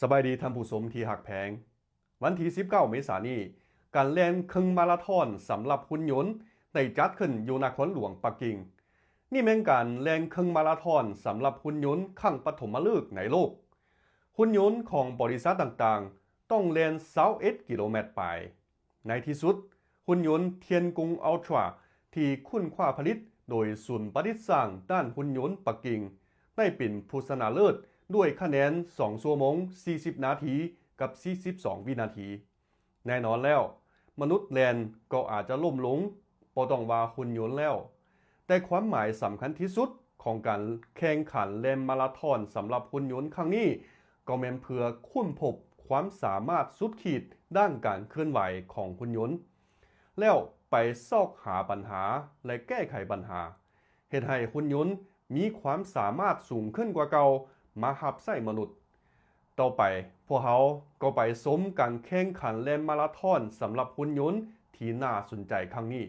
ສະບາຍດີທ່ານຜູ້ຊົມທີ່ຮັກແພງ. ວັນທີສິບເກົ້າເມສານີ້, ການແລ່ນເຄິ່ງມາລາທອນສຳລັບຫຸ່ນຍົນໄດ້ຈັດຂຶ້ນຢູ່ນະຄອນຫຼວງປັກກິ່ງ. ນີ້ແມ່ນການແລ່ນເຄິ່ງມາລາທອນສຳລັບຫຸ່ນຍົນຄັ້ງປະຖົມມະເລີກໃນໂລກ. ຫຸ່ນຍົນຂອງບໍລິສັດຕ່າງໆຕ້ອງແລ່ນຊາວເອັດກິໂລແມັດປາຍ. ໃນທີ່ສຸດ, ຫຸ່ນຍົນ Tiangong Ultra ທີ່ຄົ້ນຄວ້າຜະລິດໂດຍສູນປະດິດສ້າງດ້ານຫຸ່ນຍົນປັກກິ່ງ ໄດ້ເປັນຜູ້ຊະນະເລີດດ້ວຍຄະແນນສອງຊົ່ວໂມງສີ່ສິບນາທີກັບສີ່ສິບສອງວິນາທີ. ແນ່ນອນແລ້ວ, ມະນຸດແລ່ນກໍອາດຈະລົ້ມລົງ, ບໍ່ຕ້ອງວ່າຫຸ່ນຍົນແລ້ວ. ແຕ່ຄວາມໝາຍສຳຄັນທີ່ສຸດຂອງການແຂ່ງຂັນແລ່ນມາລາທອນສຳລັບຫຸ່ນຍົນຄັ້ງນີ້ ກໍແມ່ນເພື່ອຄົ້ນພົບຄວາມສາມາດສຸດຂີດດ້ານການເຄື່ອນໄຫວຂອງຫຸ່ນຍົນ ແລ້ວໄປຊອກຫາບັນຫາ ແລະ ແກ້ໄຂບັນຫາ, ເຮັດໃຫ້ຫຸ່ນຍົນມີຄວາມສາມາດສູງຂຶ້ນກວ່າເກົ່າມາຮັບໃຊ້ມະນຸດ. ຕໍ່ໄປ, ພວກເຮົາກໍໄປຊົມການແຂ່ງຂັນແລ່ນມາລາທອນສຳລັບຫຸ່ນຍົນທີ່ໜ້າສົນໃຈຄັ້ງນີ້.